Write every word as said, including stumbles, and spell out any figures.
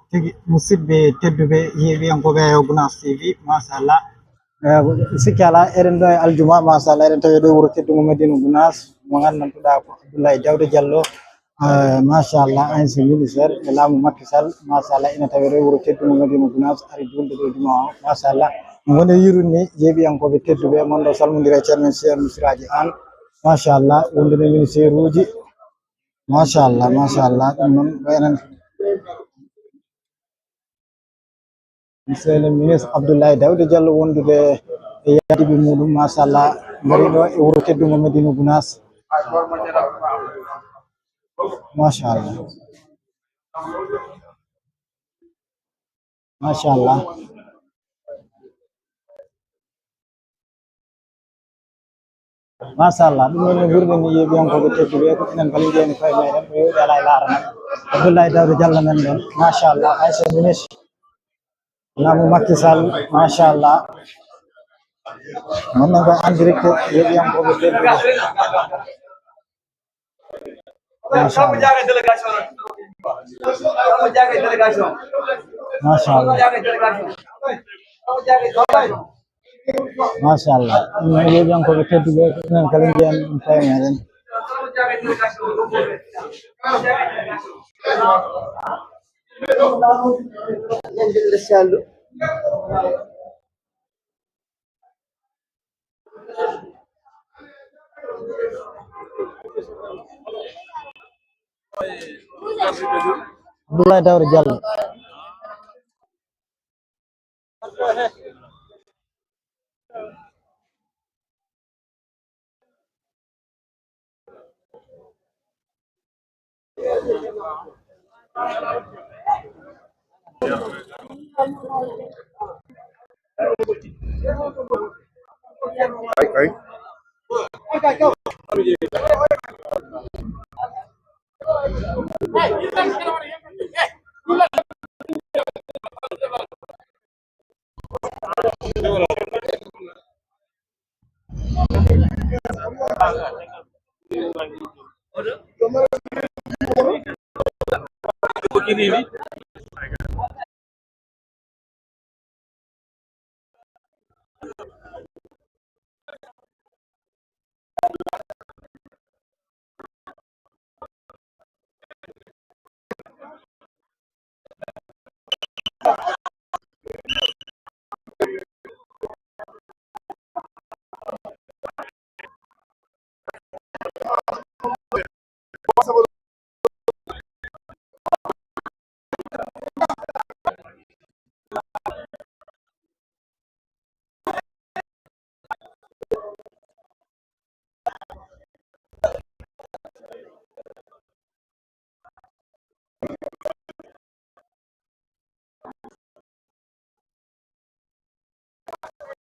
Tigi, musidɓe tedduɓe, yeeɓiyankooɓe Gunaas T V, machallah. Eh, sikki alaa, eɗen ɗo e aljuma, machallah, eɗen tawi ɗo e wuro teddungo Madina Gunaas, mo nganndantuɗaa ko Abdoulaye Daouda Diallo, eh, machallah, ancien ministre e laamu Macky Sall, machallah, ina tawi ɗo e wuro teddungo Madina Gunaas, ari juulde ɗo juma o, machallah. Ngone yirude ni, yeeɓiyankooɓe tedduɓe, mon ɗo salmondira e ceerno men Ceerno Siraaji Aan, machallah, wondude ministère uji, machallah, machallah, ɗum noon ko enen. Monsieur le ministre Abdoulaye Daouda Diallo wondude e yaadiiɓe muɗum, machallah, ngari ɗo e wuro teddungo Madina Gunaas. Machallah. Machallah. Machallah, ɗum noon no mbiruɗen ni, yeeɓiyankooɓe tedduɓe, ko enen kala njeyani koye meɗen, ko yewti alaa e laarana. Abdoulaye Daouda Diallo men ɗon, machallah, ancien ministre laamu Macky Sall, machallah. Mon nan ko en direct, yeeɓiyankooɓe tedduɓe. Machallah. Machallah. Machallah. Ɗum noon, yeeɓiyankooɓe tedduɓe, ko enen kala njiyan ɗum koye meɗen. Abdoulaye Daouda Diallo. Ay, ay.